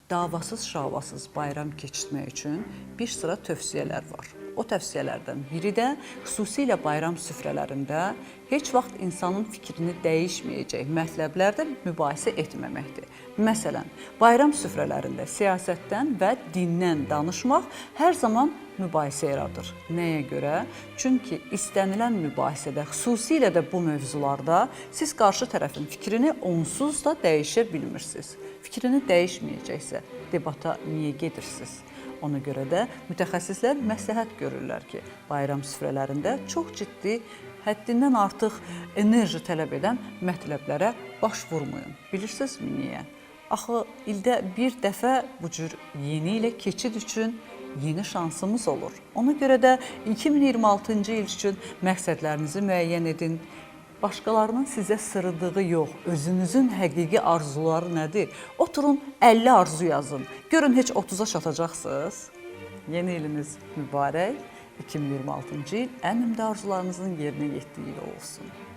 Davasız, şavasız bayram keçirmək üçün bir sıra tövsiyələr var. O tövsiyələrdən biri də xüsusilə bayram süfrələrində heç vaxt insanın fikrini dəyişməyəcək mətləblərdə mübahisə etməməkdir. Məsələn, bayram süfrələrində siyasətdən və dindən danışmaq hər zaman mübahisə yaradır. Nəyə görə? Çünki istənilən mübahisədə, xüsusilə də bu mövzularda siz qarşı tərəfin fikrini onsuz da dəyişə bilmirsiniz. Fikrini dəyişməyəcəksə, debata niyə gedirsiniz? Ona görə də mütəxəssislər məsləhət görürlər ki, bayram süfrələrində çox ciddi, həddindən artıq enerji tələb edən mətləblərə baş vurmayın. Bilirsinizmi niyə? Axı ildə bir dəfə bu cür yeni ilə keçid üçün yeni şansımız olur. Ona görə də 2026-cı il üçün məqsədlərinizi müəyyən edin. Başqalarının sizə sırıdığı yox, özünüzün həqiqi arzuları nədir? Oturun 50 arzu yazın. Görün heç 30-a çatacaqsınız. Yeni iliniz mübarək. 2026-cı il ən ümdə arzularınızın yerinə yetdiyi il olsun.